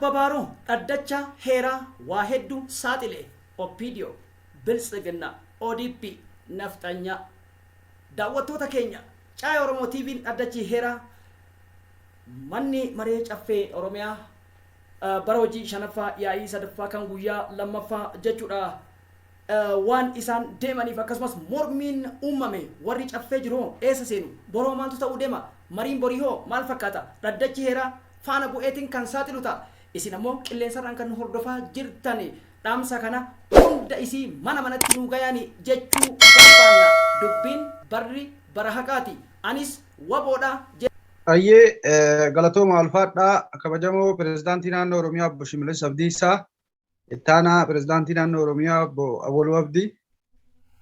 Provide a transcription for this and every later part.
Babaaroo dhaddacha heeraa waa hedduu saaxile. Opdo, Biltsiginna, ODP, Nafxanyaa. Daawwattoota keenya Caaya Oromoo TVn dhaddachi heeraa Manni Maree Caffee Oromiyaa bara hojii 5ffaa yaa'ii 3ffaa kan guyyaa 2ffaa jechuudha waan isaan deemaniif akkasumas mormiin uummame warri caffee jiru hoo eessa seenu? Boroo maaltu ta'uu deema? Mariin borii hoo maal fakkaata? Dhaddachi heeraa faana bu'eetiin kan saaxilu ta'a. Isin ammoo qilleensarraan kan nu hordofaa jirtan dhaamsa kana hunda isii mana manatti nuu gayaani jechuu barbaanna. Dubbiin barri bara haqaati. Anis wbo dha. Hayyee galatooma ulfaadhaa kabajamoo pirezidaantii naannoo Oromiyaa obbo Shimallis Abdiisaa, ittaanaa pirezidaantii naannoo Oromiyaa obbo Awwaluu Abdii,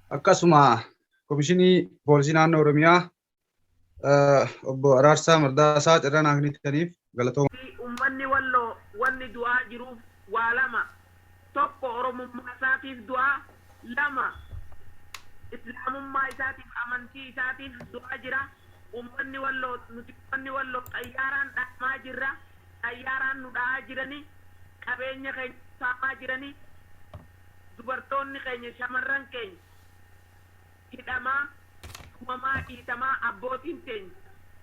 akkasuma komishinii poolisii naannoo Oromiyaa obbo Araarsaa Mardaasaa carraa naa kennitaniif galatooma. Ummanni Walloo wanni du'aa jiruuf waa lama. Tokko Oromummaa isaatiif du'a, 2 Islaamummaa isaatiif amantii isaatiif du'aa jira. Ummanni Walloo nuti ummanni Walloo xayyaaraan dhahamaa jirra. Xayyaaraan nu dhahaa jirani. Qabeenya keenya nu saamaa jirani. Dubartoonni keenya shamarran keenya hidhamaa, tumamaa, dhiitamaa, abbootiin teenya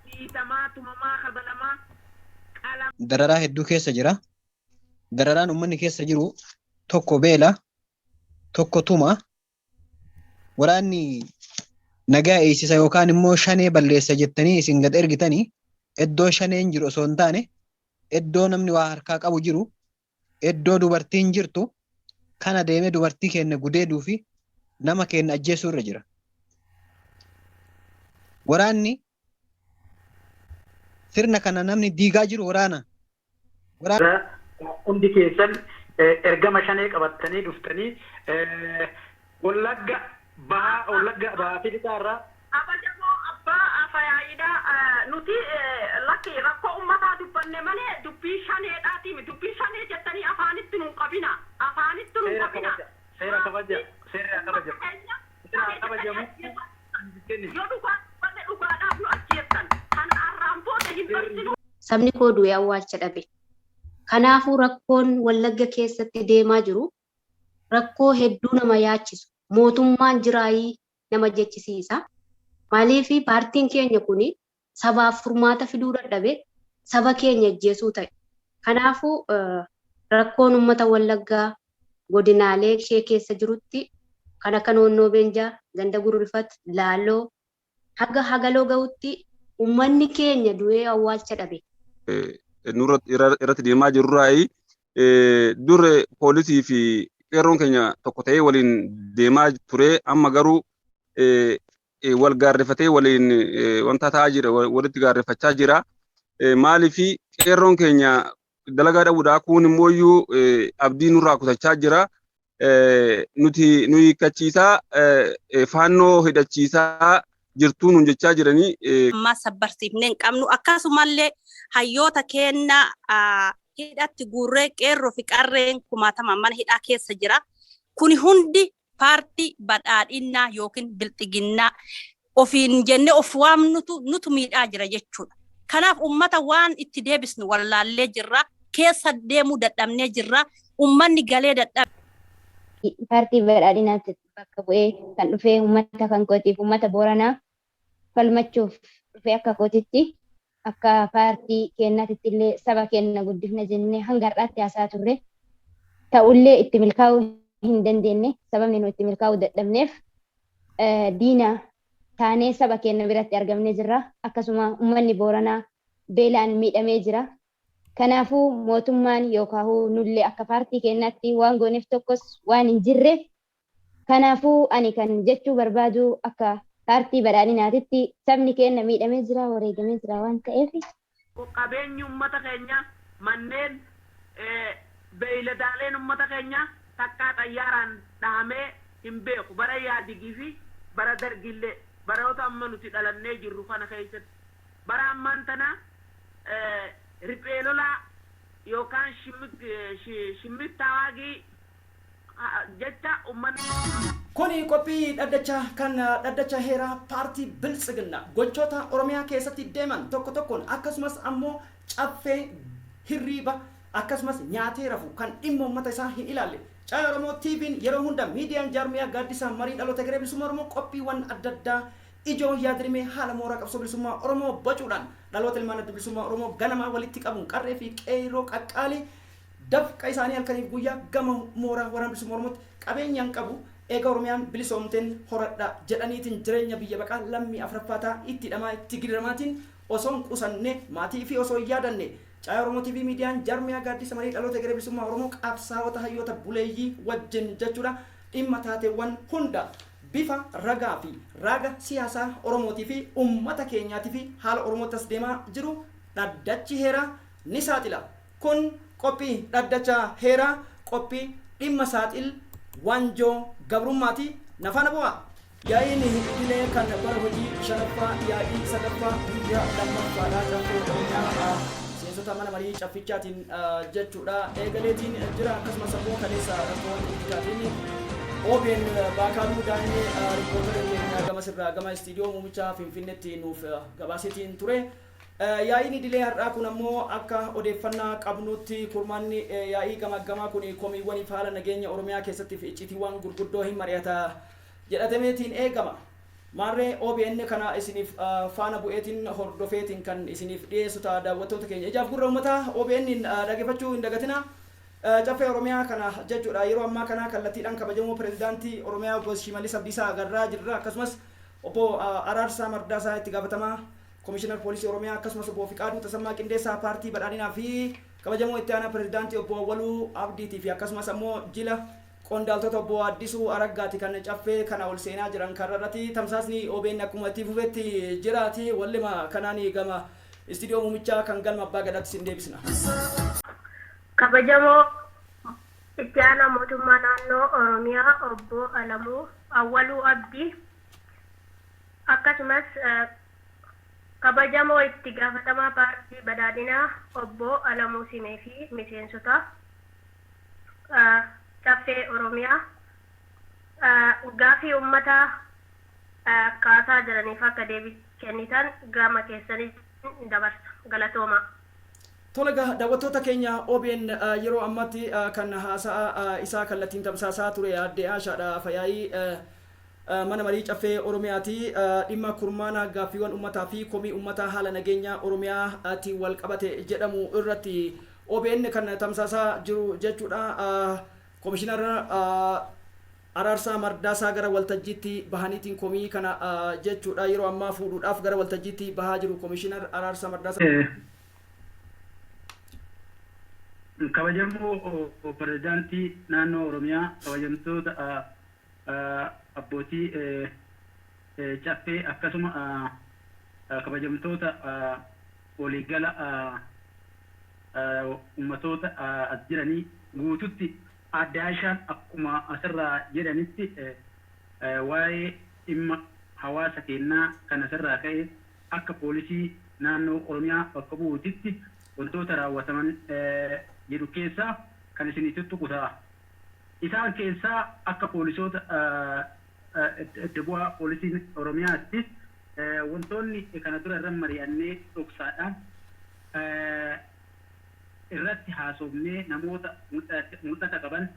dhiitamaa, tumamaa, kabalamaa, qalamaa. Dararaa hedduu keessa jira. Dararaan uummanni keessa jiru tokko beela, tokko tuma. Waraanni nagaa eegsisa yookaan immoo shanee balleessa jettanii isin gad ergitanii iddoo shaneen jiru osoo hin taane iddoo namni waa harkaa qabu jiru, iddoo dubartiin jirtu kana deemee dubartii keenya gudeeduu fi nama keenya ajjeesuu irra jira. Waraanni sirna kana namni diigaa jiru waraana. Hundi keessan ergama shanee qabattanii dhuftanii Wallagga bahaa Wallagga bahaa fi lixaa irraa. Kabajamoo abbaa afayaa'iidha nuti lakki rakkoo ummataa dubbanne malee dubbii shaneedhaatiimi dubbii shanee jettanii afaanitti nun qabina afaanitti nun Seera qabina kabaja seera kabaja seerri haa ummata kabajamu keenya seera haa shanee jettanii kabajamu ajjeesaa kan jetteen yoo dhugaa dubbanne dhugaadhaaf nu ajjeeftan kana arraan booda hin seerri dhoysinu. Sabni koo du'ee awwaalcha dhabe. Kanaafuu rakkoon Wallagga keessatti deemaa jiru rakkoo hedduu nama yaachisu, mootummaan jiraayii nama jechisiisa. Maaliif paartiin keenya kun sabaaf furmaata fiduu dadhabe saba keenya ajjeesuu ta'e. Kanaafuu rakkoon uummata Wallaggaa godinaalee ishee keessa jirutti kan akka Noonnoo Beenjaa, Ganda Gurrifat, Laaloo, haga Hagaloo gahutti uummanni keenya du'ee awwaalcha dhabe. Nurratti irratti deemaa jirurraayi dur poolisii fi qeerroon keenya tokko ta'ee waliin deemaa ture amma garuu wal gaarrefatee waliin wanta ta'aa jira walitti gaarrefachaa jira maaliif qeerroon keenya dalagaa dhabuudha kuun immoo iyyuu abdii nurraa kutachaa jira nuti nu hiikkachiisaa faannoo hidhachiisaa jirtuu nuun jechaa jiranii. Ammaa sabbarsiifnee hin qabnu. Akkasumallee hayyoota keenna hidhatti guurree qeerroo fi qarreen kumaatamaan mana hidhaa keessa jira. Kuni hundi paartii badhaadhinnaa yookiin bilxiginnaa ofiin jennee of waamnutu nutu miidhaa jira jechuudha. Kanaaf ummata waan itti deebisnu wallaallee jirra. Keessa deemuu dadhabnee jirra. Ummanni galee dadhabe. Paartii Badhaadhinaatti bakka bu'ee kan dhufee uummata kan kootiif uummata Booranaa falmachuuf dhufee akka kootitti akka paartii keennaatitti illee saba keenna guddifna jennee hanga har'aatti haasaa turre. Ta'ullee itti milkaa'uu hin dandeenye. Sababni nu itti milkaa'uu dadhabneef diina taanee saba keenna biratti argamnee jirra. Akkasuma uummanni Booranaa beelaan miidhamee jira. Kanaafuu mootummaan yookaahuu nullee akka paartii keennaatti waan gooneef tokkos waan hin jirreef kanaafuu ani kan jechuu barbaadu akka paartii badhaadhinaatitti sabni keenna miidhamee jira wareegamee jira waan ta'eef. Qabeenyi ummata keenyaa, manneen, beeyladaaleen ummata keenyaa takkaa xayyaaraan dhahamee hin beeku. Bara Yaadigii fi bara Dargiillee, baroota amma nuti dhalannee jirru kana keessatti. Bara ammaan tanaa riphee lolaa yookaan shimmiq tawaagii jecha ummanni. Kuni qophii dhaddacha kan dhaddacha heeraa paartii Biltsiginna gochoota Oromiyaa keessatti deeman tokko tokkoon akkasumas ammoo caffee hirriiba Akkasumas nyaatee rafu kan dhimma uummata isaa hin ilaalle. Caayaa Oromoo TV'n yeroo hunda miidiyaan jaarmiyaa gaaddisaa marii dhaloota garee bilisummaa Oromoo qophiiwwan adda addaa ijoo yaadrimee haala mooraa qabsoo bilisummaa Oromoo bocuudhaan dhaloota ilmaan adda bilisummaa Oromoo ganamaa walitti qabuun qarree fi qeerroo qaqqaalii dafqa isaanii halkaniif guyyaa gama mooraa waraana bilisummaa Oromootti qabeenyaan qabu eega Oromiyaan bilisoomteen horadha jedhaniitiin jireenya biyya baqaa lammii afuraffaa ta'a itti hidhamaa itti gidiramaatiin osoo hin qusanne maatii fi osoo hin yaadanne. Caayaa Oromoo TV miidiyaan jaarmiyaa gaaddisa marii dhaloota egeree bilisummaa Oromoo qabsaa'ota hayyoota buleeyyii wajjin jechuudha dhimma taateewwan hunda bifa ragaa fi raaga siyaasaa Oromootii fi uummata keenyaatii fi haala Oromootti as deemaa jiru dhaddachi heeraa ni saaxila. Kun qophii dhaddacha heeraa qophii dhimma saaxil waanjoo gabrummaati. Na faana bu'aa. Yaa'iin idilee kan bara hojii 5ffaa yaa'ii 3ffaa guyyaa 2ffaadha Caffee Oromiyaa miseensota mana marii caffichaatiin jechuudha eegaleetiin jira. Akkasumas ammoo kaleessa rakkoowwan teeknikaatiin OBN Baakaaluu Daanyee rippootara keenya gama sirraa gama istiidiyoo muummicha Finfinneetti nuuf gabaaseetiin ture. Yaa'iin idilee har'aa kun ammoo akka odeeffannaa qabnutti kurmaanni yaa'ii gamaaggamaa kun komiiwwaniif haala nageenya Oromiyaa keessatti fi iccitiiwwan gurguddoo hin mari'ata jedhatameetiin eegama. Maarree OBN kana isiniif faana bu'eetiin hordofeetiin kan isiniif dhiyeessu ta'a. Daawwattoota keenya, ijaaf gurra uummataa OBN dhaggeeffachuu hin dagatina. Caffee Oromiyaa kana jechuudha yeroo ammaa kana kallattiidhaan kabajamoo pirezidaantii Oromiyaa Obbo Shimallis Abdiisaa agarraa jirra. Akkasumas Obbo Araarsaa Mardaasaa, itti gaafatamaa Komishinar Poolisii Oromiyaa, akkasumas Obbo Fiqaaduu Tasammaa, qindeessaa paartii badhaadhinaa fi kabajamoo itti aanaa pirezidaantii Obbo Awwaluu Abdiitii fi akkasumas ammoo jila qondaaltota Obbo Addisuu Araggaati kan caffee kana ol seenaa jiran karra irratti. Tamsaasni OBN akkuma itti fufetti jiraati. Wallima kanaan gama istiidiyoo muumichaa kan galma abbaa gadaatti sin deebisna. Kabajamoo itti aanaa mootummaa naannoo Oromiyaa Obbo Alamuu Awwaluu Abdii, akkasumas kabajamoo itti gaafatamaa paartii badhaadhinaa Obbo Alamuu Simee fi miseensota Caffee Oromiyaa gaafii uummataa kaasaa jiraniif akka deebii kennitan gama keessaniin dabarsa. Galatoomaa. Tole egaa daawwattoota keenya, OBN yeroo ammaatti kan haasa'a isaa kallattiin tamsaasaa ture aadde Aashaadha, Afayaa'ii mana marii Caffee Oromiyaati. Dhimma kurmaana gaaffiiwwan uummataa fi komii uummataa haala nageenya Oromiyaatiin wal qabate jedhamu irratti OBN kan tamsaasaa jiru jechuudha. Komishinar Araarsaa Mardaasaa gara waltajjiitti bahaniitiin komii kana jechuudha yeroo ammaa fuudhuudhaaf gara waltajjiitti bahaa jiru Komishinar Araarsaa Mardaasaa. Kabajamoo pirezidaantii naannoo Oromiyaa, kabajamtoota abbootii caffee, akkasuma kabajamtoota waliigala ummatoota as jiranii guututti, aadde Aayishaan akkuma asirraa jedhanitti waa'ee dhimma hawaasa keenyaa kan asirraa ka'e akka poolisii naannoo Oromiyaa bakka bu'uutitti wantoota raawwataman jedhu keessaa kan isinii tuttuqu ta'a. Isaan keessaa akka poolisoota iddo bu'aa poolisiin Oromiyaatti wantoonni kana dura irra mari'annee dhoksaadhaan irratti haasofnee namoota mul'ata qaban,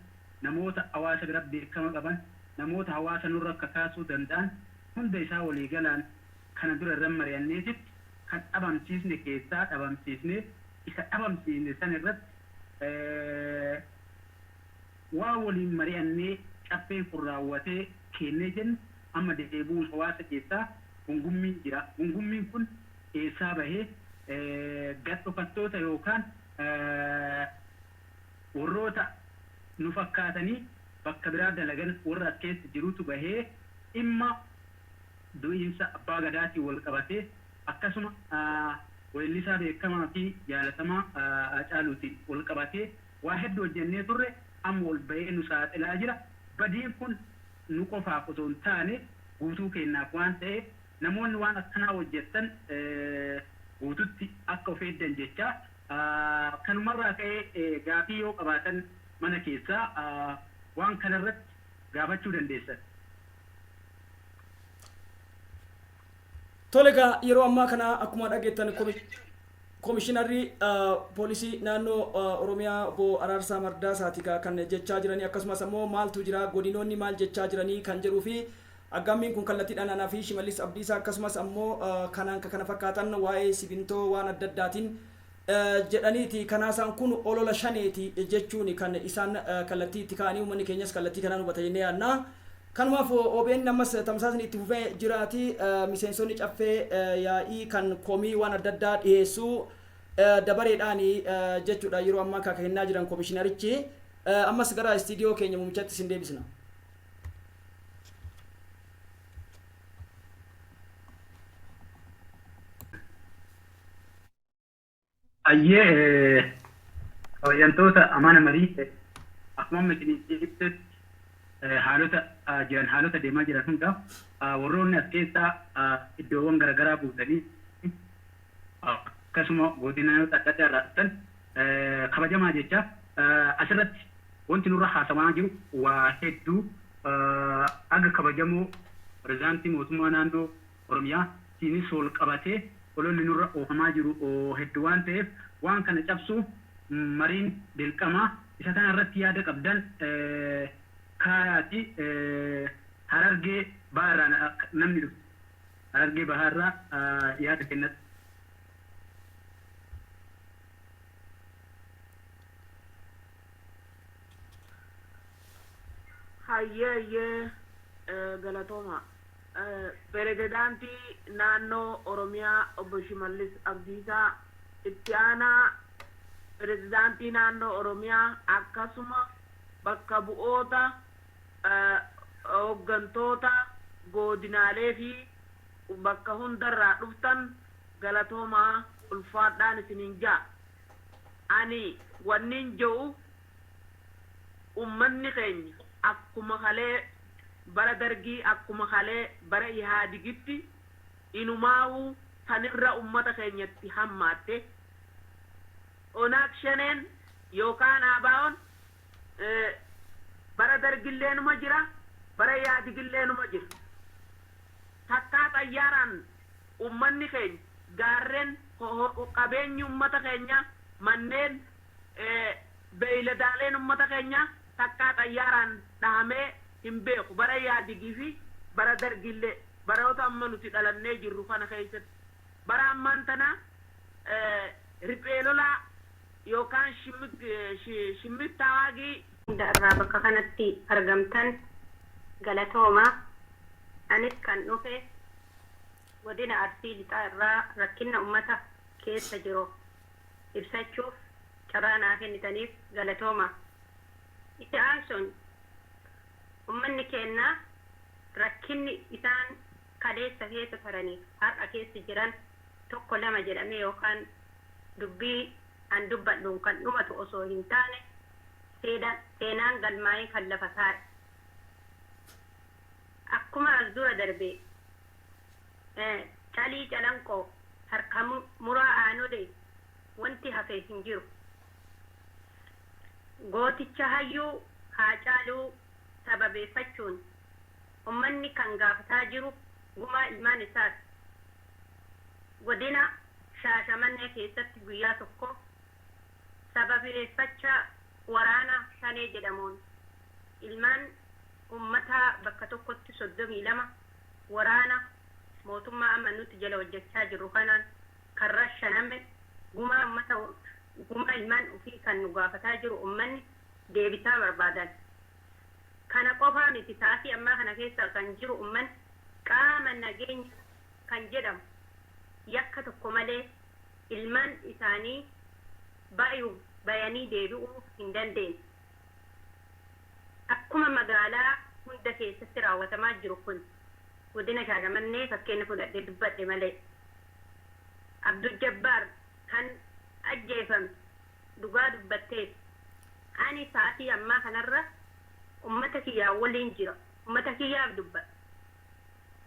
namoota hawaasa bira beekama qaban, namoota hawaasa nurra kakaasuu danda'an hunda isaa waliigalaan kana dura irra mari'anneetitti kan dhabamsiisne keessaa dhabamsiisne isa dhabamsiisne san irratti waan waliin mari'annee caffeen kun raawwatee kennee jenne amma deebi'uun hawaasa keessaa gungummiin jira. Gungummiin kun eessaa bahee? Gad dhokattoota yookaan warroota nu fakkaatanii bakka biraa dalagan warra as keessa jirutu bahee dhimma du'iinsa abbaa gadaatiin wal qabatee akkasuma weellisaa beekamaa fi jaalatamaa Haacaaluutiin wal qabatee waa hedduu hojjennee turre amma ol bahee nu saaxilaa jira. Badiin kun nu qofaaf osoo hin taane guutuu keenyaaf waan ta'eef namoonni waan akkanaa hojjettan guututti akka of eeggan jecha kanumarraa ka'ee gaafii yoo qabaatan mana keessaa waan kanarratti gaafachuu dandeessan. Tole egaa yeroo ammaa kana akkuma dhageettan Komishinarri poolisii naannoo Oromiyaa obbo Araarsaa Mardaasaati kan jechaa jiranii, akkasumas ammoo maaltu jira, godinoonni maal jechaa jiranii kan jedhuu fi aggaammiin kun kallattiidhaan anaa fi Shimallis Abdiisaa, akkasumas ammoo kanaan kana fakkaatan waa'ee sibintoo waan adda addaatiin jedhaniiti. Kanaasaan kun olola shaneeti jechuun kan isaan kallattii itti kaa'anii, uummanni keenyas kallattii kanaan hubata jennee yaadna. Kanumaaf OBN ammas tamsaasni itti fufee jiraati. Miseensonni caffee yaa'ii kan komii waan adda addaa dhiyeessu dabareedhaan jechuudha yeroo ammaa kan kennaa jiran komishinarichi. Ammas gara istiidiyoo keenya muumichatti isin deebisna. Ayyee, kabajamtoota amaana marii, akkuma amma isin ibsetti haalota jiran, haalota deemaa jiran hundaaf warroonni as keessaa iddoowwan garaagaraa buutanii akkasuma godinoota adda addaa irraa dhuftan kabajamaa jecha, asirratti wanti nurra haasamaa jiru waa hedduu aga kabajamoo pirezidaantii mootummaa naannoo Oromiyaa tiinis wal qabatee ololli nurra oofamaa jiru hedduu waan ta'eef, waan kana cabsuuf mariin dirqama. Isa kana irratti yaada qabdan kaayaati. Harargee Bahaarraa namni dhufe, Harargee Bahaarraa yaada kennadhu. Hayyee, hayyee, galatooma. Pirezidaantii naannoo Oromiyaa obbo Shimallis Abdiisaa, itti aanaa pirezidaantii naannoo Oromiyaa, akkasuma bakka bu'oota hooggantoota godinaalee fi bakka hundarraa dhuftan, galatoomaa, ulfaadhaan isiniin ja'a. Ani wannin jedhu, ummanni keenya akkuma kalee bara Dargii, akkuma kalee bara Ihaadigitti, inumaa'uu sanirra ummata keenyatti hammaatte. Onaag Shaneen yookaan ABO'n bara Dargilleenuma jira, bara Ihaadigilleenuma jira. Takkaa xayyaaraan ummanni keenya, gaarreen, qabeenyi ummata keenya, manneen, beeyladaaleen ummata keenya takkaa xayyaaraan dhahamee hin beeku, bara Ihaadigii fi bara Dargillee, baroota amma nuti dhalannee jirru kana keessatti. Bara ammaan tana riphee lolaa yookaan shimmiq tawaagii hunda irraa bakka kanatti argamtan galatooma. Anis kan dhufe godina Arsii Lixaa irraa rakkina ummata keessa jiru ibsachuuf carraa naa kennitaniif galatooma. Itti aansuun ummanni keenya rakkinni isaan kaleessa keessa turaniif har'a keessa jiran tokko lama jedhamee yookaan dubbii an dubbadhuun kan dhumatu osoo hin taane, seenaan galmaa'ee kan lafa taa'e. Akkuma as dura darbe Calii Calanqoo harka muraa Aanolee wanti hafe hin jiru. Gooticha hayyuu Haacaaluu sababeeffachuun ummanni kan gaafataa jiru gumaa ilmaan isaati. Godina Shaashamannee keessatti guyyaa tokko sababeeffacha waraana Shanee jedhamuun ilmaan ummataa bakka tokkotti 32 waraana mootummaa amma nuti jala hojjechaa jirru kanaan kan rashaname, gumaa ummata, gumaa ilmaan ofii kan nu gaafataa jiru ummanni deebisaa barbaadan. Kana qofaa miti, sa'aatii ammaa kana keessa kan jiru ummanni qaama nageenya kan jedhamu yakka tokko malee ilmaan isaanii bayuu bayanii deebi'uu hin dandeenye. Akkuma magaalaa hunda keessatti raawwatamaa jiru kun godina Shaashamannee fakkeenya fudhadhee dubbadhe malee. Abdul Jabbaar kan ajjeefame dhugaa dubbatteef. Ani sa'aatii ammaa kanarra ummata kiyyaa waliin jira. Ummata kiyyaaf dubbadha.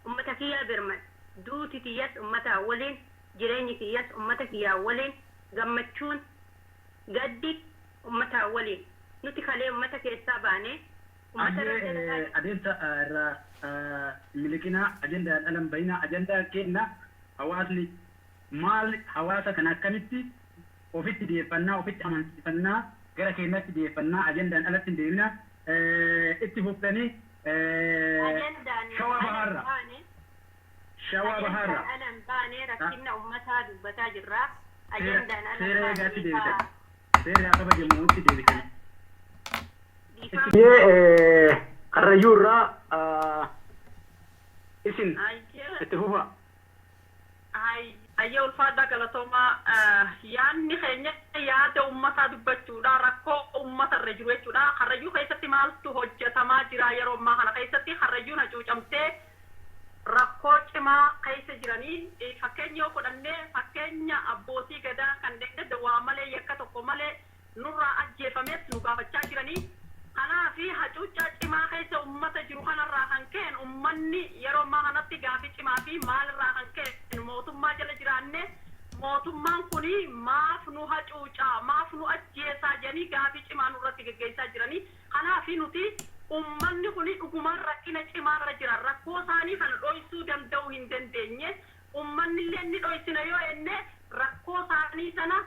Ummata kiyyaa birmadha. Duuti tiyyas ummataa waliin, jireenyi kiyyas ummata kiyyaa waliin, gammachuun, gaddi ummataa waliin. Nuti kalee ummata keessaa baanee ummata irra dalagaa Ayyee, adeemsa irraa miliqinaa, ajandaan alan bayinaa, ajandaan kenna hawaasni Maal hawaasa kana akkamitti ofitti deeffannaa, ofitti amansiifannaa, gara keenyatti deeffannaa, ajandaan alatti hin deemina, itti fuftanii Ajandaan Shawaa ala Bahaarraa. baane Shawaa ajandaan Bahaarraa. ala hin baane rakkina ummataa dubbataa jirra. Seera Ajandaan ala hin seera baane eegaatti kaa deebitan. Seerri haa kabajamuutti deebitan. dhiifama. Itti Karrayyuu irraa isin Ayyee. itti fufa. Ayyee, ulfaadhaa, galatoomaa. Yaadni keenya yaada ummataa dubbachuudha, rakkoo ummata irra jiru jechuudha. Karrayyuu keessatti maaltu hojjetamaa jira yeroo ammaa kana keessatti? Karrayyuun hacuucamtee rakkoo cimaa keessa jiranii, fakkeenya yoo fudhannee, fakkeenya abbootii gadaa kan deeggadda waa malee, yakka tokko malee nurraa ajjeefames nu gaafachaa jiranii. Kanaafi hacuuccaa cimaa keessa ummata jiru kanarraa kan ka'een, ummanni yeroo ammaa kanatti gaafii cimaa fi maalirraa kan ka'een mootummaa jala jiraanne, mootummaan kuni maaf nu hacuucaa, maaf nu ajjeesaa jedhanii gaafii cimaa nurratti geggeessaa jiranii. Kanaafi nuti ummanni kuni dhugumaan rakkina cimaarra jira. Rakkoo isaanii kana dhoksuu danda'uu hin dandeenye. Ummanni illee ni dhoksina yoo jenne, rakkoo isaanii sana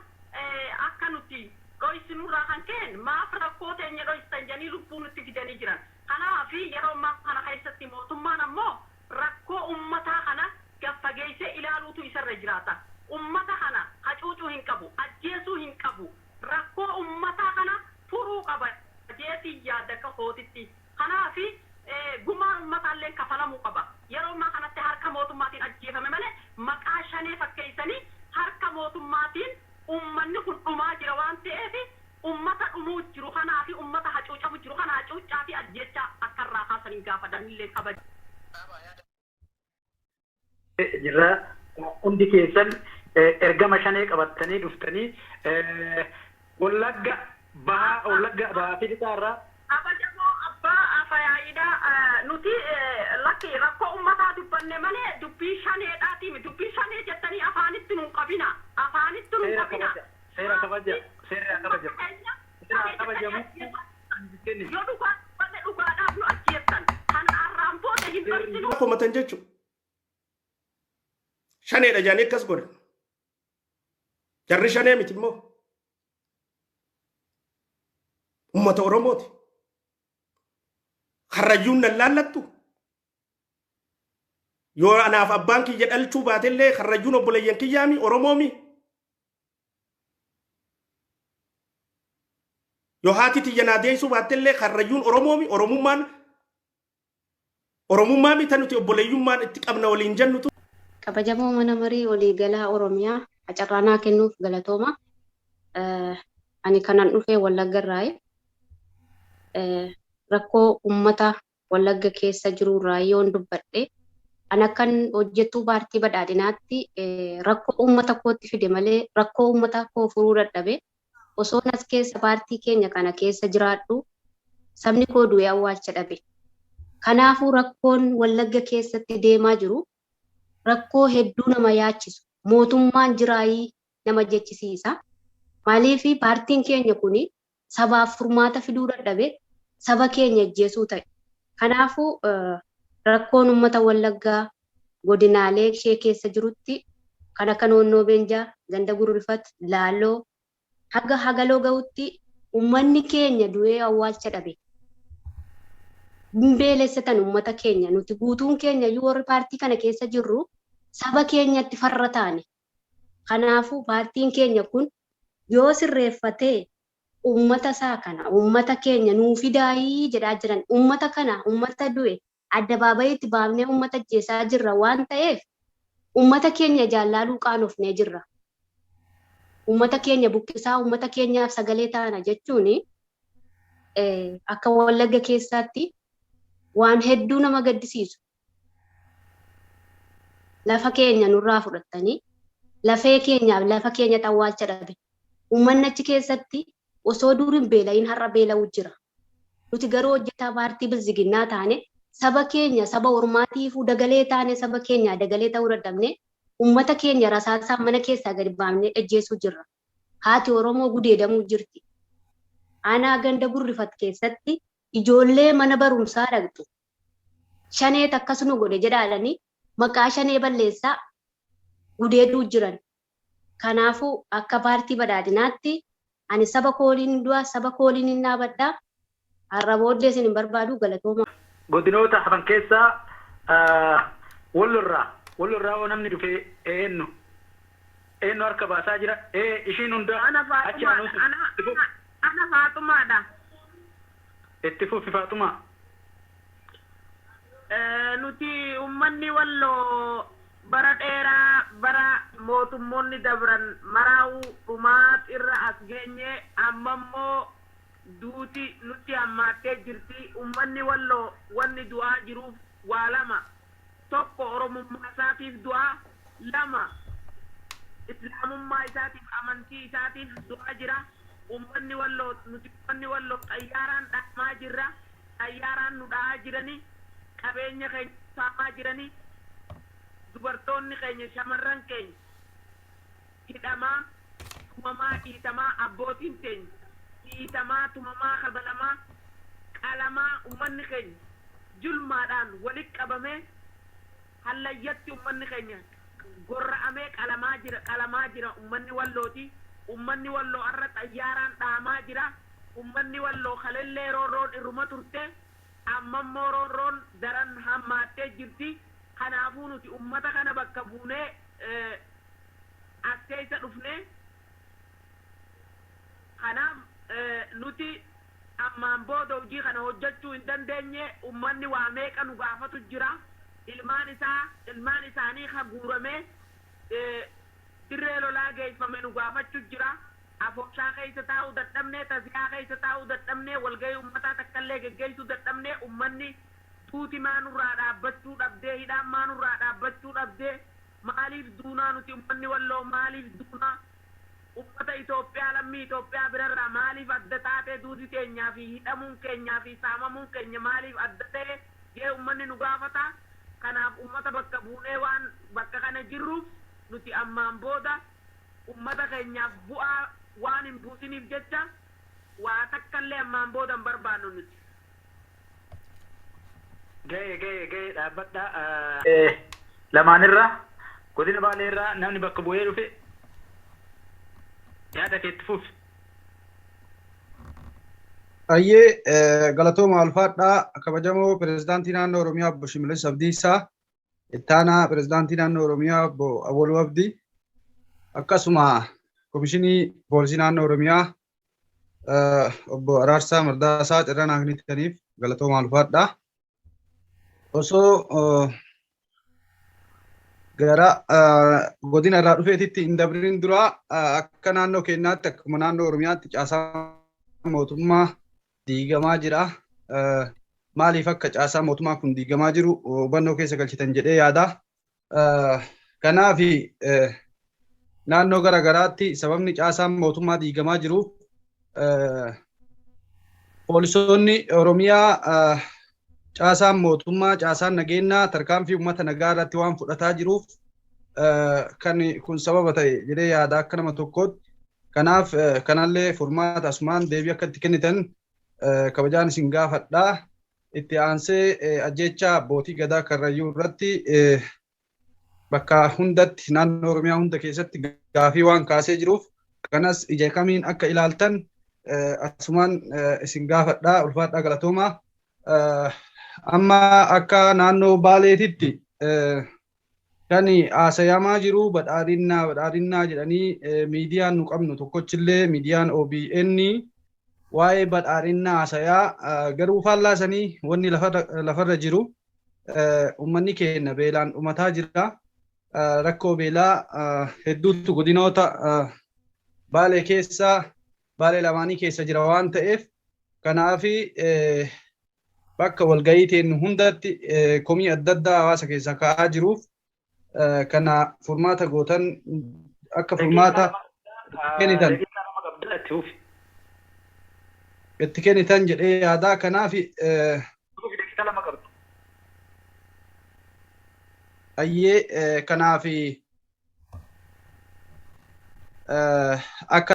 akka nuti dhoysinurraa kan ka'een maaf rakkoo teenya dhoysitan jedhanii lubbuu nutti fidanii jiran. Kanaaf yeroo ammaa kana keessatti mootummaan ammoo rakkoo ummataa kana gaffageessee ilaaluutu isarra jiraata. Ummata kana hacuucuu hin qabu, ajjeesuu hin qabu. Rakkoo ummataa kana furuu qaba jeetii yaada akka kootitti. Kanaaf gumaan ummataallee kafalamuu qaba. Yeroo ammaa kanatti harka mootummaatiin ajjeefame malee, maqaa shanee fakkeessanii harka mootummaatiin ummanni kun dhumaa jira waan ta'eef, ummata dhumuu jiru kanaa fi ummata hacuucamu jiru kana hacuuccaa fi ajjechaa akka irraa kaasanii gaafatanillee kabaja. Jirra, hundi keessan ergama shanee qabattanii dhuftanii Wallagga Bahaa, Wallagga Bahaa fi Lixaa irraa. Kabajamoo abbaa afayaayiidha, nuti lakki rakkoo ummataa dubbanne malee dubbii shaneedhaati. Dubbii shanee jettanii afaanitti nun qabina, afaanitti nun Seera qabina. kabaja, seera kabaja, seera kabaja, seera kabajamu. Yoo dhugaa dubbanne dhugaadhaaf nu ajjeessan. Kana arraan booda hin dhoksinu. Komatan jechuudha. Shaneedha jedhanii akkas godhan. Jarri shanee miti immoo. Uummata Oromooti. Karrayyuun nan laallattu. Yoo anaaf abbaan kiyya dhalchuu baatellee, karrayyuun obboleeyyan kiyyaami, Oromoomi. Yoo haati tiyya naa deessuu baattellee, karrayyuun Oromoomi. Oromummaan Oromummaa mita nuti obboleeyyummaan itti qabna waliin jennutu. Kabajamoo mana marii waliigalaa Oromiyaa, carraa kennuuf galatooma. Ani kanan dhufe Wallagga irraayi. Rakkoo uummata Wallagga keessa jiru irraa yoon dubbadhe, an akkan hojjettuu paartii badhaadhinaatti rakkoo uummata kootti fide malee rakkoo uummata koo furuu dadhabe. Osoon as keessa paartii keenya kana keessa jiraadhu, sabni koo du'ee awwaalcha dhabe. Kanaafuu rakkoon Wallagga keessatti deemaa jiru rakkoo hedduu nama yaachisu. Mootummaan jiraayii nama jechisiisa. Maaliif paartiin keenya kuni sabaaf furmaata fiduu dadhabe, saba keenya ajjeesuu ta'e? Kanaafuu rakkoon uummata Wallaggaa godinaalee ishee keessa jirutti kan akka Noonnoo Beenjaa, Ganda Gurrifat, Laaloo haga Hagaloo gahutti uummanni keenya du'ee awwaalcha dhabe. Hin beelessatan uummata keenya. Nuti guutuun keenya iyyuu warri paartii kana keessa jirru saba keenyatti farra taane. Kanaafuu paartiin keenya kun yoo sirreeffatee uummata isaa kana, uummata keenya nuu fidaayii jedhaa jiran. Uummata kana, uummata du'e addabaabayiitti baafnee uummata ajjeesaa jirra waan ta'eef, uummata keenya jaallaaluu qaanofnee jirra. Uummata keenya buqqisaa uummata keenyaaf sagalee taana jechuun akka Wallagga keessaatti waan hedduu nama gaddisiisu. Lafa keenya nurraa fudhattanii, lafee keenyaaf lafa keenya awwaalcha dhabe. Uummanni achi keessatti osoo dur hin beela'iin har'a beela'u jira. Nuti garuu hojjetaa paartii bilziginnaa taane, saba keenya saba ormaatiifuu dagalee taane, saba keenya dagalee ta'uu dadhabne, uummata keenya rasaasaan mana keessaa gadi baafnee ajjeesuu jirra. Haati Oromoo gudeedamuu jirti. Aanaa ganda Gurrifat keessatti ijoollee mana barumsaa dhaqxu shaneet akkas nu godhe jedhaadhanii maqaa shanee balleessaa gudeeduu jiran. Kanaafuu akka paartii badhaadhinaatti ani saba koo waliin du'a, saba koo waliin hin dhaabadha. Har'a booddee isin hin barbaadu galatooma. Godinoota hafan keessaa Wallorraa Wallorraa hoo namni dhufe eennu? Eennu harka baasaa jira? Ee ishiin hunda Ana achi Faaxumaadha. aanuutu Ana itti fufi. ana Faaxumaadha. Itti fufi Faaxumaa. Nuti ummanni Walloo bara dheeraa bara mootummoonni dabran maraa'uu dhumaat irra as geenye amma immoo duuti nutti hammaattee jirti. Ummanni Walloo wanni du'aa jiruuf waa lama. Tokko Oromummaa isaatiif du'a, lama Islaamummaa isaatiif amantii isaatiif du'aa jira. Ummanni Walloo nuti ummanni Walloo xayyaaraan dhahamaa jirra. Xayyaaraan nu dhahaa jirani. Qabeenya keenya saamaa jirani. Dubartoonni keenya shamarran keenya hidhamaa, tumamaa, dhiitamaa, abbootiin teenya dhiitamaa, tumamaa, kabalamaa, qalamaa ummanni keenya julmaadhaan walitti qabamee hallayyatti ummanni keenya gorra'amee qalamaa jira qalamaa jira ummanni Wallooti. Ummanni Walloo har'a xayyaaraan dhahamaa jira. Ummanni Walloo kalellee roorroon irruma turte amma immoo roorroon daran hammaattee jirti. Kanaafuu nuti ummata kana bakka buunee as keessa dhufne. Kanaaf nuti ammaan booda hojii kana hojjechuu hin dandeenye. Ummanni waa meeqa nu gaafatu jira. Ilmaan isaa ilmaan isaanii ka guuramee dirree lolaa geeffame nu gaafachuu jira. Afooshaa keessa taa'uu dadhabne, taziyaa keessa taa'uu dadhabne, walgahii ummataa takkallee geggeessuu dadhabne. Ummanni duuti maa nurraa dhaabbachuu dhabdee, hidhaan maa nurraa dhaabbachuu dhabdee, maaliif duunaa nuti ummanni Walloo maaliif duunaa? Ummata Itoophiyaa lammii Itoophiyaa birarraa maaliif adda taatee duuti teenyaa fi hidhamuun keenyaa fi saamamuun keenya maaliif adda ta'e jee ummanni nu gaafata. Kanaaf ummata bakka buunee waan bakka kana jirruuf nuti ammaan booda ummata keenyaaf bu'aa waan hin buusiniif jecha waa takkallee ammaan booda hin barbaannu nuti. Ga'e ga'e ga'e dhaabbadhaa. Lamaanirraa godina Baaleerraa namni bakka bu'ee dhufe yaada keetti fufi. Ayyee galatooma ulfaadhaa kabajamoo pirezidaantii naannoo Oromiyaa obbo Shimallis Abdiisaa, ittaanaa pirezidaantii naannoo Oromiyaa obbo Awwaluu Abdii, akkasuma komishinii poolisii naannoo Oromiyaa obbo Araarsaa Mardaasaa carraa naaf kennitaniif galatooma ulfaadhaa. Osoo gara godina irraa dhufeetitti hin dabrin dura akka naannoo keenyaatti akkuma naannoo Oromiyaatti caasaa mootummaa diigamaa jira. Maaliif akka caasaa mootummaa kun diigamaa jiru hubannoo keessa galchitan jedhee yaada. Kanaaf naannoo gara garaatti sababni caasaan mootummaa diigamaa jiruuf poolisoonni Oromiyaa caasaan mootummaa caasaan nageenyaa tarkaanfii uummata nagaa irratti waan fudhataa jiruuf kan kun sababa ta'e jedhee yaada akka nama tokkootti. Kanaaf kanallee furmaata asumaan deebii akka itti kennitan kabajaan isin gaafadha. Itti aansee ajjeechaa abbootii gadaa Karrayyuu irratti bakka hundatti naannoo Oromiyaa hunda keessatti gaafii waan kaasee jiruuf kanas ija kamiin akka ilaaltan asumaan isin gaafadha. Ulfaadhaa galatoomaa. Amma akka naannoo Baaleetitti kan haasayamaa jiru badhaadhinnaa badhaadhinnaa jedhanii miidiyaan nu qabnu tokkochillee miidiyaan OBN waa'ee badhaadhinnaa haasayaa garuu faallaa sanii wanni lafarra jiru uummanni keenya beelaan dhumataa jira. Rakkoo beelaa hedduutu godinoota Baalee keessa Baalee lamaanii keessa jira waan ta'eef kanaaf bakka walgahii teennu hundatti komii adda addaa hawaasa keessa ka'aa jiruuf kana furmaata gootan akka furmaata kennitan itti kennitan jedhee yaadaa kanaaf ayyee kanaaf akka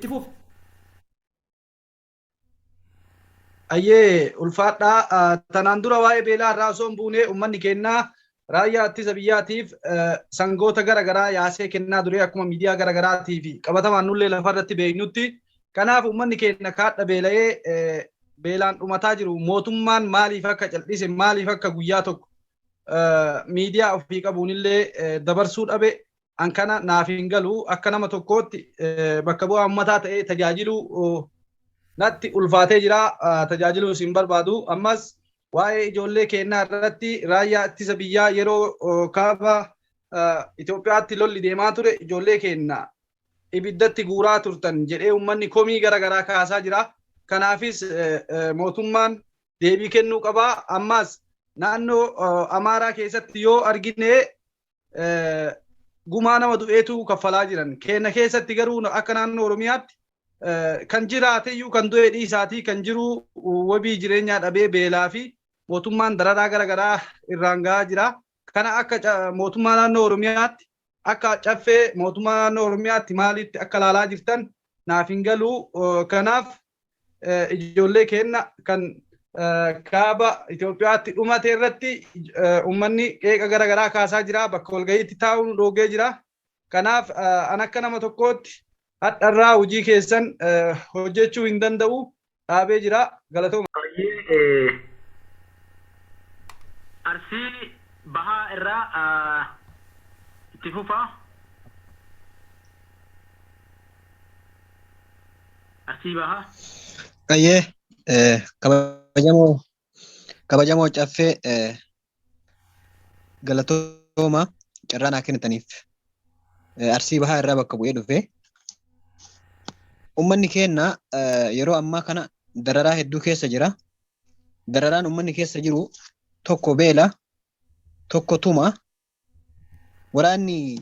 Ayyee ulfaadhaa. Tanaan dura waa'ee beelaa irraa osoo hin buune uummanni keenya Raayyaa ittisa biyyaatiif sangoota gara garaa yaasee kennaa ture akkuma miidiyaa gara garaatii fi qabatamaan nullee lafarratti beeknutti. Kanaaf uummanni keenya kaadha beela'ee beelaan dhumataa jiru. Mootummaan maaliif akka cal'ise, maaliif akka guyyaa tokko miidiyaa ofii qabuunillee dabarsuu dhabe, an kana naaf hin galu. Akka nama tokkootti bakka bu'aa uummataa ta'ee tajaajiluu natti ulfaatee jira, tajaajiluus hin barbaadu. Ammas waa'ee ijoollee keenyaa irratti raayyaa ittisa biyyaa yeroo kaaba Itoophiyaatti lolli deemaa ture ijoollee keenya ibiddatti guuraa turtan jedhee uummanni komii gara garaa kaasaa jira. Kanaafis mootummaan deebii kennuu qabaa. Ammas naannoo Amaaraa keessatti yoo argine gumaa nama du'eetu kaffalaa jiran. Keenya keessatti garuu akka naannoo Oromiyaatti kan jiraateyyuu kan du'e dhiisaatii kan jiru wabii jireenyaa dhabee beelaa fi mootummaan dararaa gara garaa irraan gahaa jira. Kana akka mootummaa naannoo Oromiyaatti, akka caffee mootummaa naannoo Oromiyaatti maalitti akka ilaalaa jirtan naaf hin galu. Kanaaf ijoollee keenya kan kaaba Itoophiyaatti dhumate irratti uummanni qeeqa gara garaa kaasaa jira. Bakka walgahiitti taa'uun nu dhoogee jira. Kanaaf an akka nama tokkootti hadharraa hojii keessan hojjechuu hin danda'u, dhaabee jira. Galatooma. Arsii Bahaa irraa itti fufaa. Arsii Bahaa. Qayyee, kabajamoo caffee, galatooma carraa naa kennitaniif. Arsii Bahaa irraa bakka bu'ee dhufe. Uummanni keenya yeroo ammaa kana dararaa hedduu keessa jira. Dararaan uummanni keessa jiru tokko beela, tokko tuma. Waraanni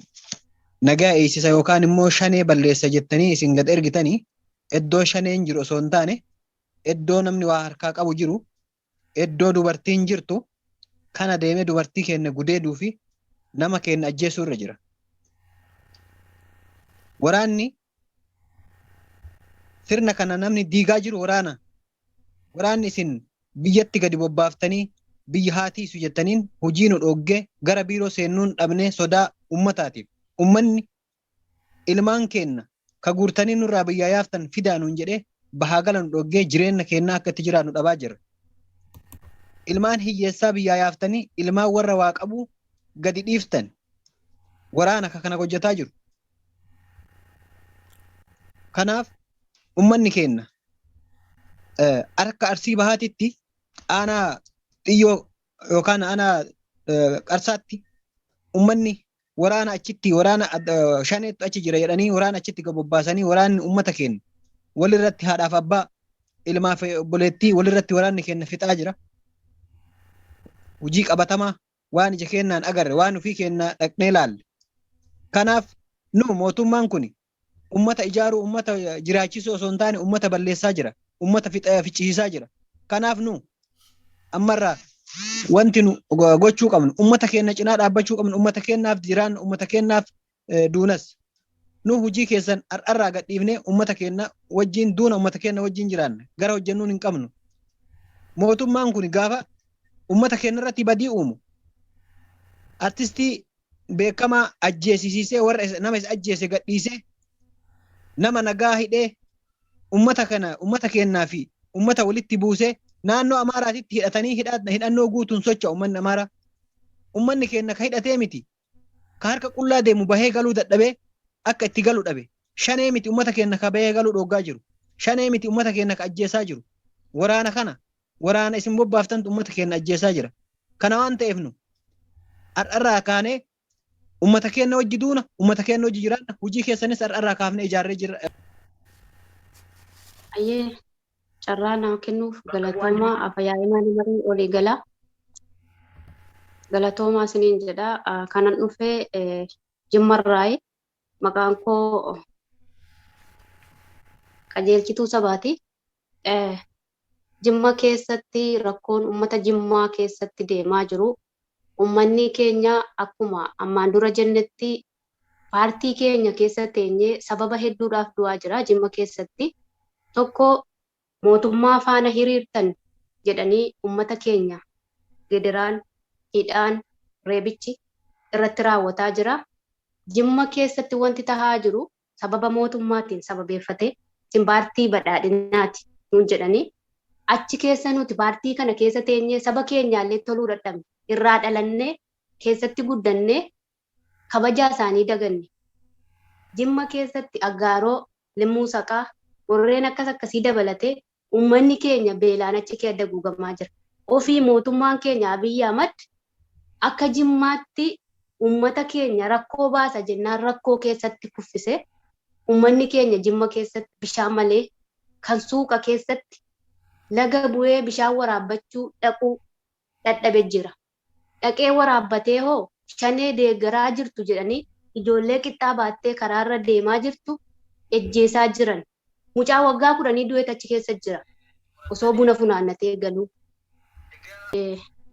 nagaa eegsisa yookaan immoo shanee balleessa jettanii isin gad ergitanii iddoo shaneen jiru osoo hin taane iddoo namni waa harkaa qabu jiru, iddoo dubartiin jirtu kana deemee dubartii keenya gudeeduu fi nama keenya ajjeesuu irra jira. Waraanni sirna kana namni diigaa jiru waraana. Waraanni isin biyyatti gadi bobbaaftanii biyya haa tiisu jettaniin hojii nu dhoggee gara biiroo seennuun dhabnee sodaa ummataatiif. Ummanni ilmaan keenna ka guurtanii nurraa biyyaa yaaftan fidaa nuun jedhee bahaa gala nu dhoggee jireenya keenyaa akka itti jiraannu dhabaa jirra. Ilmaan hiyyeessaa biyyaa yaaftanii ilmaan warra waa qabuu gadi dhiiftan, waraana ka kana hojjetaa jiru. Kanaaf ummanni keenya akka Arsii Bahaatitti aanaa Xiyyoo yookaan aanaa Qarsaatti ummanni waraana achitti, waraana shaneetu achi jira jedhanii waraana achitti bobbaasanii waraanni ummata keenya walirratti, haadhaaf abbaa, ilmaa fi obboleettii walirratti waraanni keenya fixaa jira. Hojii qabatamaa waan ija keenyaan agarre, waan ofii keenya dhaqnee ilaalle. Kanaaf nu mootummaan kun ummata ijaaruu, ummata jiraachisuu osoo hin taane ummata balleessaa jira. Ummata ficcisiisaa jira. Kanaaf nu ammarraa wanti nu gochuu qabnu ummata keenya cinaa dhaabbachuu qabnu, ummata keenyaaf jiraanna, ummata keenyaaf duunas. Nu hojii keessan har'arraa gadhiifnee ummata keenya wajjin duuna, ummata keenya wajjin jiraanna, gara hojjennuun hin qabnu. Mootummaan kun gaafa ummata keenya irratti badii uumu artistii beekamaa ajjeesisiisee, warra nama isa ajjeese gadhiisee, nama nagaa hidhee, ummata kana ummata keenyaa fi ummata walitti buusee, naannoo Amaaraatitti hidhatanii hidhannoo guutuun socho'a ummanni Amaaraa. Ummanni keenya ka hidhatee miti, ka harka qullaa deemu bahee galuu dadhabee akka itti galu dhabe. Shanee miti ummata keenya ka bahee galuu dhoggaa jiru. Shanee miti ummata keenya ka ajjeesaa jiru. Waraana kana, waraana isin bobbaaftantu ummata keenya ajjeesaa jira. Kana waan ta'eef nu har'arraa kaanee ummata keenya wajji duuna, ummata keenya wajji jiraanna, hojii keessanis har'arraa kaafnee ijaarree jirra. Ayyee, carraa naa kennuuf galatoomaa. Afyaa'ii mana marii olii galaa. Galatoomaa isiniin jedha. Kanan dhufee Jimmarraayi. Maqaan koo Qajeelchituu Sabaati. Jimma keessatti rakkoon uummata Jimmaa keessatti deemaa jiru. Uummanni keenya akkuma ammaan dura jennetti paartii keenya keessa teenyee sababa hedduudhaaf du'aa jira Jimma keessatti. Tokko, mootummaa faana hiriirtan jedhanii uummata keenya gidiraan, hidhaan, reebichi irratti raawwataa jira. Jimma keessatti wanti tahaa jiru sababa mootummaatiin sababeeffatee isin paartii badhaadhinaati nuun jedhanii achi keessa nuti paartii kana keessa teenyee saba keenyaallee toluu dadhabne, irraa dhalannee keessatti guddannee kabajaa isaanii daganne. Jimma keessatti Aggaaroo, Limmuu Saqaa, warreen akkas akkasii dabalatee uummanni keenya beelaan achi keessa guugamaa jira. Ofii mootummaan keenya Abiyyi Ahmad akka Jimmaatti uummata keenya rakkoo baasa jennaan rakkoo keessatti kuffise. Uummanni keenya Jimma keessatti bishaan malee kan suuqa keessatti laga bu'ee bishaan waraabbachuu dhaquu dadhabe jira. Dhaqee waraabbatee hoo shanee deeggaraa jirtu jedhanii ijoollee qixxaa baattee karaarra deemaa jirtu ejjeesaa jiran. Mucaa waggaa 10 du'eet achi keessa jira. Osoo buna funaannatee galuu.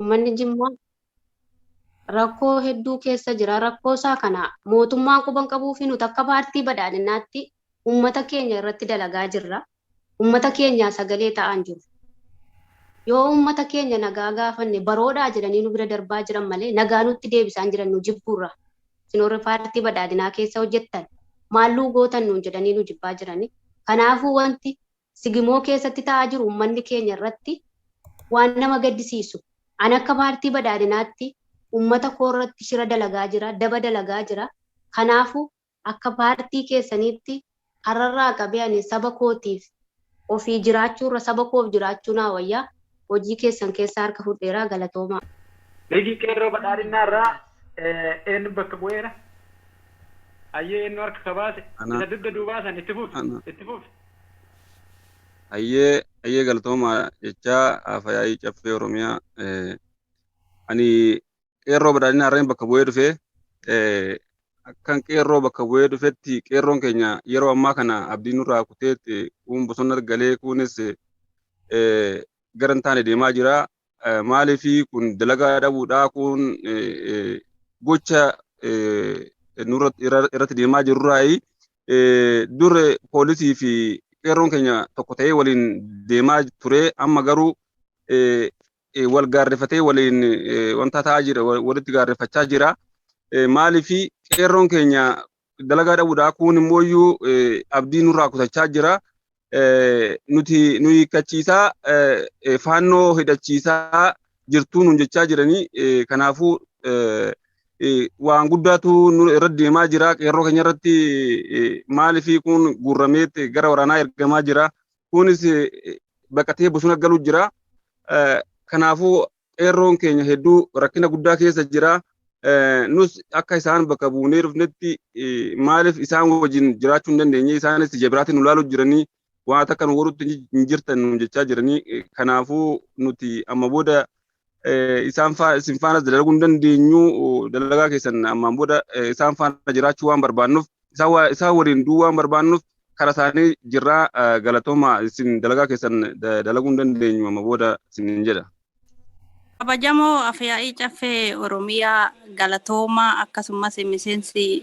Uummanni Jimmaa rakkoo hedduu keessa jira. Rakkoo isaa kana mootummaan quban qabuu fi nuti akka paartii badhaadhinaatti uummata keenya irratti dalagaa jirra. Uummata keenyaa sagalee ta'an jiru. Yoo uummata keenya nagaa gaafanne baroodhaa jedhanii nu bira darbaa jiran malee nagaa nutti deebisaa jiran nu jibbuurra. Isin warri paartii badhaadhinaa keessa hojjettan maalluu gootan nuun jedhanii nu jibbaa jirani. Kanaafuu wanti Sigimoo keessatti ta'aa jiru uummanni keenya irratti waan nama gaddisiisu. Ani akka paartii badhaadhinaatti uummata koo irratti shira dalagaa jira, daba dalagaa jira. Kanaafuu akka paartii keessaniitti har'arraa qabee ani saba kootiif ofii jiraachuurra saba koof jiraachuu naa wayyaa, hojii keessan keessaa harka fudheeraa, galatoomaa. Liigii Qeerroo Badhaadhinnaa irraa eenyu bakka bu'eera? Hayyee, eenyu harka kabaase? Ana. Isa dugda duubaa san itti fufi. Ana. Itti fufi. Hayyee, galatoomaa jechaa Afayaayii Caffee Oromiyaa, ani Qeerroo Badhaadhinaa irraan bakka bu'ee dhufe. Akkan Qeerroo bakka bu'ee dhufetti Qeerroon keenya yeroo ammaa kana abdii nurraa kuteetti, kuun bosona galee, kunis gara hin taane deemaa jira. Maaliif kun dalagaa dhabuudhaa, kun gocha nurratti irratti deemaa jirurraayi. Dur poolisii fi qeerroon keenya tokko ta'ee waliin deemaa ture, amma garuu wal gaarrefatee waliin wanta ta'aa jira, walitti gaarrefachaa jira. Maaliif qeerroon keenya dalagaa dhabuudhaa, kun immoo abdii nurraa kutachaa jira. Nuti nu hiikkachiisaa, faannoo hidhachiisaa jirtuu nuun jechaa jiranii. Kanaafuu waan guddaatu nu irratti deemaa jira qeerroo keenya irratti. Maaliif kun guurrameetti gara waraanaa ergamaa jira, kunis baqatee bosona galuu jira. Kanaafuu qeerroon keenya hedduu rakkina guddaa keessa jira. Nus akka isaan bakka buunee dhufnetti maaliif isaan wajjin jiraachuu hin dandeenye? Isaanis ija biraatiin nu ilaaluu jiranii, waan akka nu godhutti hin jirtan nu jechaa jiranii. Kanaafuu nuti amma booda isaan isin faanas dalaguu hin dandeenyu. Dalagaa keessan ammaan booda isaan faana jiraachuu waan barbaannuuf, isaan waliin du'uu waan barbaannuuf kara isaanii jirraa. Galatooma, isin dalagaa keessan dalaguu hin dandeenyu amma booda isin jedha. Kabajamoo Afyaa'ii Caffee Oromiyaa, galatoomaa. Akkasumas miseensi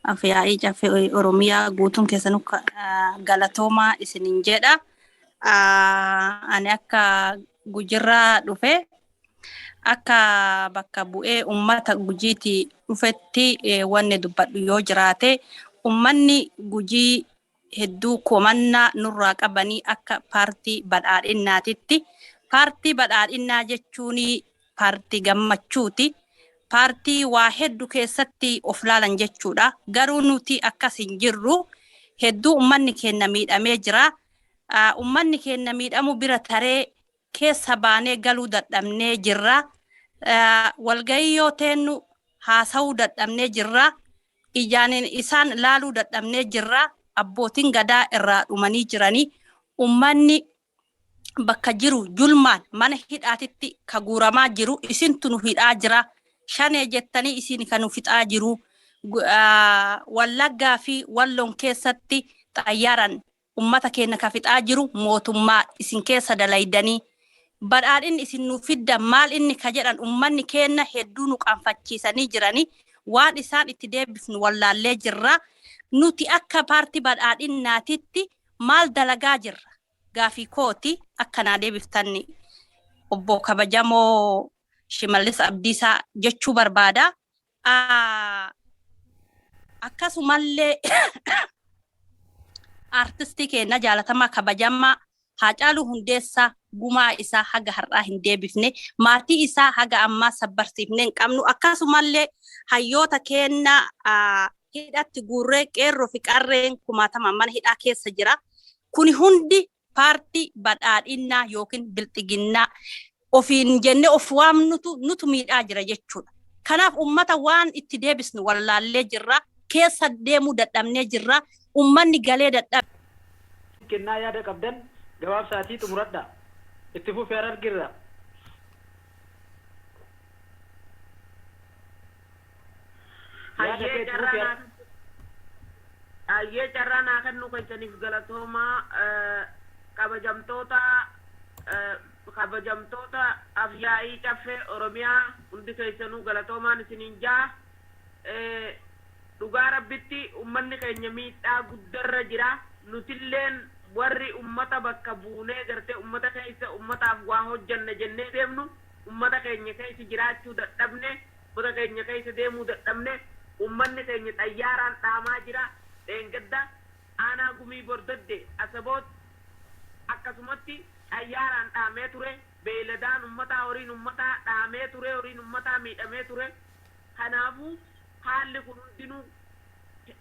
Afyaa'ii Caffee Oromiyaa guutuun keessanuu galatoomaa isinin jedha. Ani akka Gujirraa dhufe, akka bakka bu'ee uummata Gujiiti dhufetti, wanni dubbadhu yoo jiraate, uummanni Gujii hedduu komannaa nurraa qabanii akka paartii badhaadhinnaatitti. Paartii badhaadhinnaa jechuun paartii gammachuuti. Paartii waa hedduu keessatti of laalan jechuudha. Garuu nuti akkas hin jirru. Hedduu uummanni keenya miidhamee jira. Uummanni keenya miidhamuu bira taree keessa baanee galuu dadhabnee jirra. Walgahii yoo teennu haasa'uu dadhabnee jirra. Ijaan isaan laaluu dadhabnee jirra. Abbootiin gadaa irraa dhumanii jiranii. Uummanni bakka jiru julmaan mana hidhaatitti ka guuramaa jiru, isintu nu hidhaa jira. Shanee jettanii isin kan nu fixaa jiru. Wallaggaa fi Walloon keessatti xayyaaraan ummata keenya ka fixaa jiru mootummaa isin keessa dalaydanii. Badhaadhinni isin nu fiddan maal inni ka jedhan, ummanni keenya hedduu nu qaanfachiisanii jiranii, waan isaan itti deebifnu wallaallee jirra. Nuti akka paartii badhaadhinnaatitti maal dalagaa jirra? Gaafii kooti, akkanaa deebiftanni obbo kabajamoo. Shimallis Abdiisaa jechuu barbaada. Akkasumallee artistii keenya jaalatamaa kabajamaa Haacaaluu Hundeessaa gumaa isaa haga har'aa hin deebifne, maatii isaa haga ammaa sabbarsiifne hin qabnu. Akkasumallee hayyoota keenya hidhatti guurree qeerroo fi qarreen kumaatama mana hidhaa keessa jira. Kuni hundi paartii badhaadhinnaa yookiin bilxiginnaa ofiin jennee of waamnutu nutu miidhaa jira jechuudha. Kanaaf ummata waan itti deebisnu wallaallee jirra. Keessa deemuu dadhabnee jirra. Ummanni galee dadhabe. Kennaa yaada qabdan gabaabsaatii xumuradha. Itti fufee Harargeerra. Yaada kee itti fufee. Hayyee, carraa naa kennuu keessaniif galatoomaa. Kabajamtoota afyaa'ii Caffee Oromiyaa, hundi keessanuu galatoomaan isiniin jaa. Dhugaa Rabbitti ummanni keenya miidhaa guddarra jira. Nutilleen warri ummata bakka buunee gartee ummata keessa ummataaf waa hojjanna jennee deemnu ummata keenya keessa jiraachuu dadhabne, ummata keenya keessa deemuu dadhabne. Ummanni keenya xayyaaraan dhaamaa jira. Dheengadda aanaa Gumii Bordodde Asaboot akkasumatti xayyaaraan dhaamee ture. Beeyladaan ummataa, horiin ummataa dhaamee ture, horiin ummataa miidhamee ture. Kanaafuu haalli kun hundinuu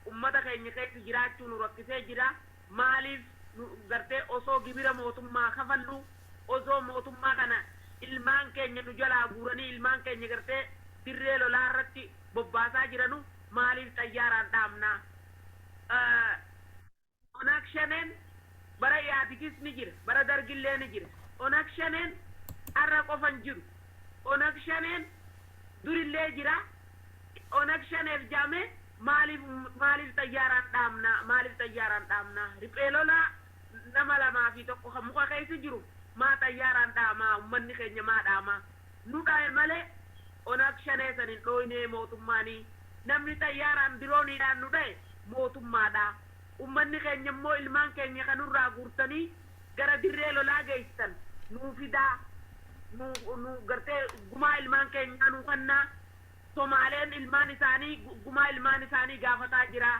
ummata keenya keessa jiraachuu nu rakkisee jira. Maaliif nu gartee osoo gibira mootummaa kafallu, osoo mootummaa kana ilmaan keenya nu jalaa guuranii ilmaan keenya gartee dirree lolaa irratti bobbaasaa jiranu, maaliif xayyaaraan dhaamnaa? Onag Shaneen bara Ihaadigis ni jira, bara Dargillee ni jira. Onag Shaneen har'a qofa hin jiru. Onag Shaneen durillee jira. Onag Shaneef jaamee maaliif xayyaaraan dhaamnaa? Maaliif xayyaaraan dhaamnaa? Riphee lolaa nama lamaa fi tokko kan muka keessa jiru maa xayyaaraan dhaamaa? Ummanni keenya maa dhaamaa? Nu dhahe malee Onag Shanee san hin dhooynee mootummaanii. Namni xayyaaraan dirooniidhaan nu dhahe mootummaadha. Ummanni keenya immoo ilmaan keenya kanurraa guurtanii gara dirree lolaa geessan nuu fidaa, nu gartee gumaa ilmaan keenyaa nuu kennaa. Somaaleen ilmaan isaanii, gumaa ilmaan isaanii gaafataa jira.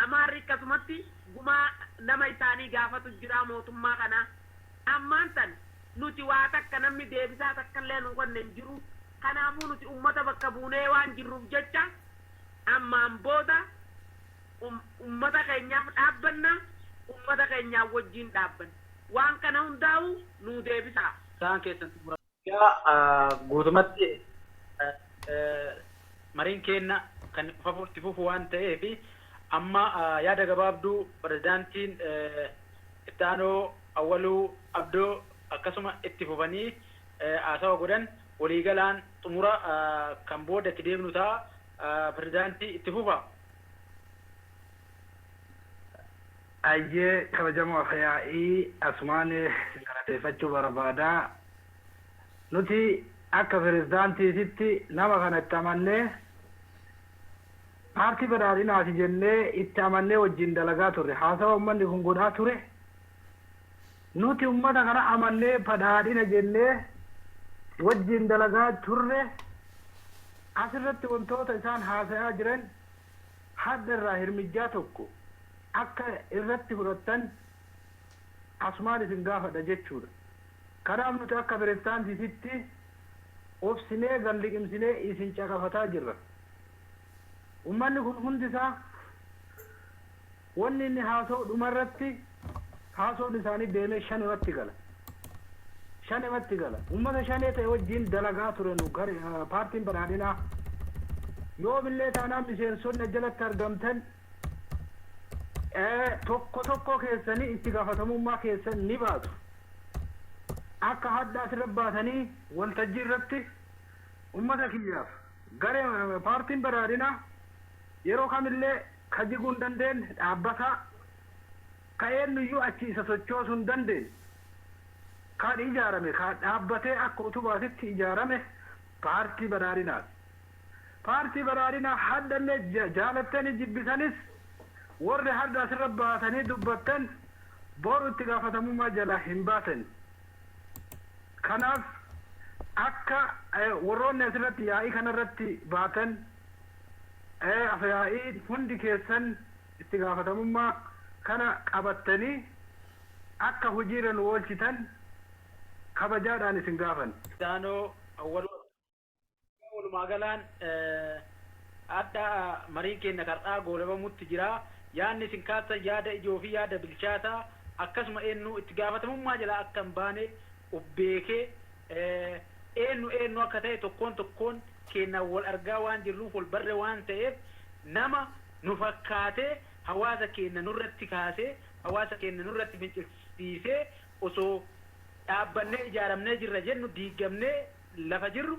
Amaarri akkasumatti gumaa nama isaanii gaafatu jira mootummaa kana. Ammaan tan nuti waa takka namni deebisaa takka illee nuu kenne hin jiru. Kanaafuu nuti ummata bakka buunee waan jirruuf jecha ammaan booda ummata keenyaaf dhaabbanna, ummata keenyaaf wajjin dhaabbanna. Waan kana hundaa'u nuu deebisaa. Isaan keessan xumura. Guutumatti mariin keenna kan itti fufu waan ta'eef amma yaada gabaabduu pirezidaantiin itti aanoo Awwaluu Abdoo akkasuma itti fufanii haasawa godhan, waliigalaan xumura kan booda itti deemnu ta'a. Pirezidaantii, itti fufa. Ayyee, kabajamoo afyaa'ii, asumaan isin galateeffachuu barbaada. Nuti akka pirezidaantiititti nama kana itti amannee, paartii badhaadhinaati jennee itti amannee wajjin dalagaa turre. Haasawa uummanni kun godhaa ture. Nuti uummata kana amannee badhaadhina jennee wajjin dalagaa turre. Asirratti wantoota isaan haasayaa jiran hadda irraa hirmijjaa tokko akka irratti fudhattan asumaan isin gaafadha jechuudha. Kanaaf nuti akka pirezidaantiititti obsinee galliqimsinee isin caqafataa jirra. Uummanni kun hundisaa wanni inni haasa'u dhumarratti haasawni isaanii deemee shanimatti gala. Shanimatti gala. Uummata shanee ta'e wajjin dalagaa ture nu paartiin badhaadhinaa. Yoomillee taanaan miseensonni jalatti argamtan tokko tokko keessanii itti gaafatamummaa keessan ni baatu. Akka hadda asirra baatanii waltajjii irratti uummata kiyyaaf garee paartiin badhaadhinaa yeroo kamillee ka jiguu hin dandeenye, dhaabbataa ka eenyuyyuu achi isa sochoosuu hin dandeenye, kan ijaarame, kan dhaabbatee akka utubaatitti ijaarame paartii badhaadhinaati. Paartii badhaadhinaa haddallee jaalattanii jibbisanis, warri hadda asirra baatanii dubbattan boru itti gaafatamummaa jalaa hin baatan. Kanaaf Akka warroonni asirratti yaa'ii kanarratti baatan, yaa'ii hundi keessan itti gaafatamummaa kana qabattanii akka hojiirra nu oolchitan kabajaadhaan isin gaafan. Daanoo walumaa galaan adda mariin keenya kar'aa goolabamutti jira. Yaadni isin kaastan yaada ijoo fi yaada bilchaataa, akkasuma eenyu itti gaafatamummaa jalaa akka hin baane of beekee, eenyu eenyu akka ta'e tokkoon tokkoon keenya wal argaa waan jirruuf, wal barre waan ta'eef, nama nu fakkaatee hawaasa keenya nurratti kaasee, hawaasa keenya nurratti fincilsiisee, osoo dhaabbannee ijaaramnee jirra jennu diigamnee lafa jirru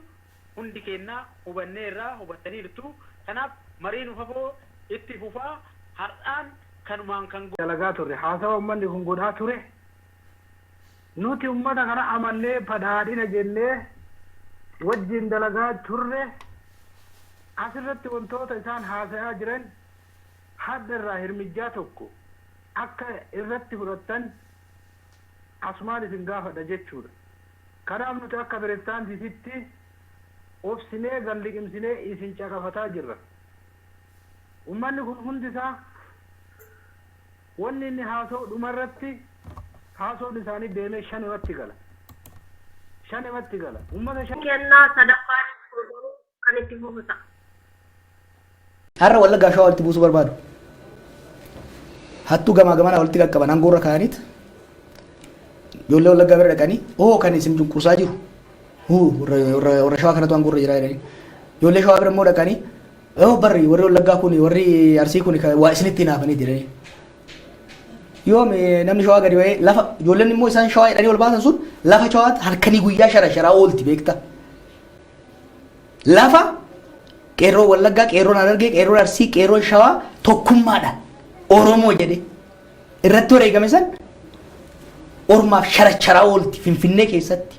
hundi keenya hubannee irraa hubattaniirtu. Kanaaf mariin ufafoo itti fufaa, har'aan kanumaan kan dalagaa turre, haasawa uummanni kun godhaa ture, nuti ummata kana amannee badhaadhina jennee wajjin dalagaa turre. Asirratti wantoota isaan haasayaa jiran hadda irraa hirmijjaa tokko akka irratti fudhattan asumaan isin gaafadha jechuudha. Kanaaf nuti akka pirezidaantiititti obsinee galliqimsinee isin caqafataa jirra. Ummanni kun hundi isaa wanni inni haasa'u dhumarratti haasawni isaanii deemee shanimatti gala. Shanimatti gala. Ummata shan Kennaa sadaffaan kan itti fufu ta'a. Har'a Wallaggaa Shawaa walitti buusuu barbaadu. Hattuu gamaa gamanaa walitti qaqqaban, aangoorra kaa'aniit ijoollee Wallaggaa bira dhaqanii, "Oo, kan isin cunqursaa jiru huu warra Shawaa kanatu aangoorra jira," jedhanii. Ijoollee Shawaa bira immoo dhaqanii, "Oo, barri warri Wallaggaa kun, warri Arsii kun waa isinitti hinaafanii," jedhanii. Yoom namni Shawaa gadi ba'ee lafa ijoolleen immoo isaan Shawaa jedhanii ol baasan sun lafa Shawaatti halkanii guyyaa shara sharaa oolti, beekta. Lafa qeerroo Wallaggaa, qeerroon Harargee, qeerroon Arsii, qeerroon Shawaa tokkummaadhaan Oromoo jedhe irratti wareegame san ormaaf sharacharaa oolti Finfinnee keessatti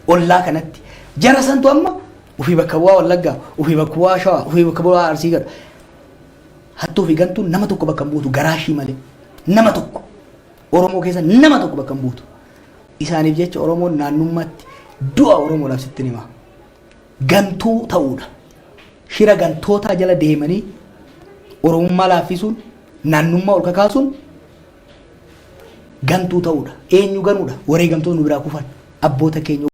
ollaa kanatti. Jara santu amma ofii bakka bu'aa Wallaggaa, ofii bakka bu'aa Shawaa, ofii bakka bu'aa Arsii godha. Hattuu fi gantuun nama tokko bakka hin buutu garaa ishii malee. Nama tokko. Oromoo keessa nama tokko bakka hin buutu. Isaaniif jecha Oromoon naannummaatti du'a Oromoodhaaf sitti hima. Gantuu ta'uudha. Shira gantootaa jala deemanii Oromummaa laaffisuun, naannummaa ol kakaasuun gantuu ta'uudha. Eenyu ganuudha? Wareegamtoota nu biraa kufan, abboota keenya.